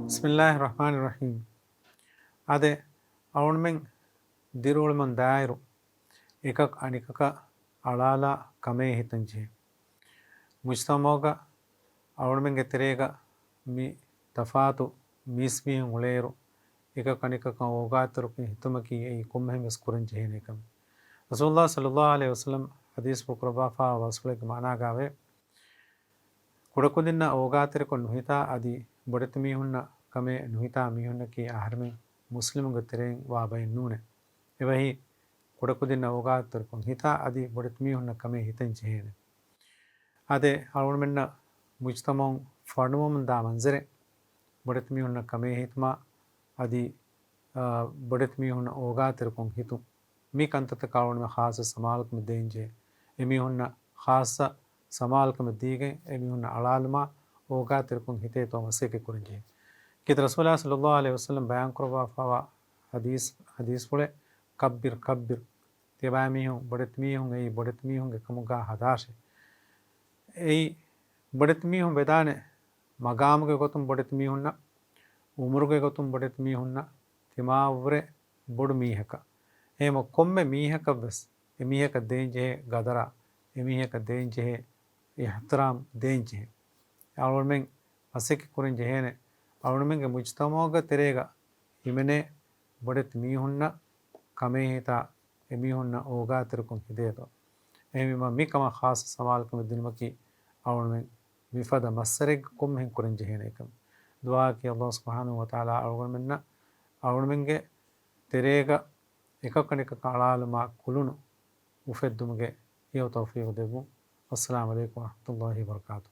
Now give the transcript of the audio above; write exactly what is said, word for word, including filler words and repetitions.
ބިސްމިއްލާހި ރަޙްމާނި ރަޙީމް. އާދެ، އަޅުގަނޑުމެން ދިރިއުޅެމުން ދާއިރު، އެކަކު އަނެކަކަށް އަޅާލާ ކަމޭ ހިތަން ޖެހޭ. މުޖްތަމަޢުގަ އަޅުގަނޑުމެންގެ ތެރޭގަ މި ތަފާތު މީސްމީހުން އުޅޭއިރު، އެކަކު އަނެކަކަށް އޯގާތެރިކޮށް ހިތުމަކީ އެއީ ކޮންމެހެން ވެސް ކުރަން ޖެހޭނެ ކަމެއް. ރަސޫލުﷲ ޞައްލަﷲ ޢަލައިހި ވަސައްލަމް ޙަދީޘްފުޅު ކުރައްވާފައިވާ ވަޞްފުޅެއްގެ މާނާގައިވޭ، ކުޑަކުދިންނަށް އޯގާތެރިކޮށް ނުހިތާ އަދި ބޮޑެތިމީހުންނަށް ކަމެއް ނުހިތާ މީހުންނަކީ އަހަރެމެން މުސްލިމުންގެ ތެރެއިން ވާ ބައެއް ނޫނޭ. އެބަހީ، ކުޑަކުދިންނަށް އޯގާތެރިކޮށް ހިތާ އަދި ބޮޑެތިމީހުންނަށް ކަމެއް ހިތަން ޖެހޭނެ. އާދެ، އަޅުގަނޑުމެންނަށް މުޖްތަމަޢުން ފަނުވަމުންދާ މަންޒަރެއް، ބޮޑެތިމީހުންނަށް ކަމޭ ހިތުމާ އަދި، އާ، ބޮޑެތިމީހުންނަށް އޯގާތެރިކޮށް ހިތުން. މި ކަންތައްތަކަށް އަޅުގަނޑުމެން ޚާއްޞަ ސަމާލުކަމެއް ދޭންޖެހޭ. އެމީހުންނަށް ޚާއްޞަ ސަމާލުކަމެއް ދީގެން، އެމީހުންނަށް އަޅާލުމާ އޯގާތެރިކޮށް ހިތޭތޯ މަސައްކަތް ކުރަންޖެހޭ. ކީރިތި ރަސޫލާ ޞައްލަﷲ ޢަލައިހި ވަސައްލަމް ބަޔާންކުރައްވާފައިވާ ޙަދީޘް، ޙަދީޘްފުޅެއް، "ކައްބިރް، ކައްބިރް." ތިޔަބައިމީހުން، ބޮޑެތިމީހުން އެއީ ބޮޑެތިމީހުންގެ ކަމުގަ ހަދާށޭ. އެއީ ބޮޑެތިމީހުން ވެދާނެ މަގާމުގެ ގޮތުން ބޮޑެތިމީހުންނަށް، އުމުރުގެ ގޮތުން ބޮޑެތިމީހުންނަށް، ތިމާވުރެ ބޮޑު މީހަކަށް. އެހެމަ ކޮންމެ މީހަކަށްވެސް އެމީހަކަށް ދޭންޖެހޭ ގަދަރާ، އެމީހަކަށް ދޭންޖެހޭ އިޙްތިރާމް ދޭންޖެހޭ. އަޅުގަނޑުމެން މަސައްކަތް ކުރަން ޖެހޭނެ، އަޅުގަނޑުމެންގެ މުޖްތަމަޢުގެ ތެރޭގަ ހިމެނޭ ބޮޑެތި މީހުންނަށް ކަމޭހިތާ އެމީހުންނަށް އޯގާތެރިކޮށް ހިދޭތޯ. އެހެންވީމަ މި ކަމަށް ޚާއްޞަ ސަމާލުކަމެއް ދިނުމަކީ އަޅުގަނޑުމެން މިފަދަ މައްސަރެއްގަ ކޮންމެހެން ކުރަން ޖެހޭނެ ކަމެއް. ދުޢާއަކީ ﷲ ސުބްޙާނަހޫ ވަތަޢާލާ އަޅުގަނޑުމެންނަށް އަޅުގަނޑުމެންގެ ތެރޭގަ އެކަކު އަނެކަކަށް އަޅާލުމާ ކުލުނު އުފެއްދުމުގެ ހެޔޮ ތައުފީޤު ދެއްވުން. އައްސަލާމު ޢަލައިކުމް ވަރަޙްމަތުﷲ ވަބަރަކާތު.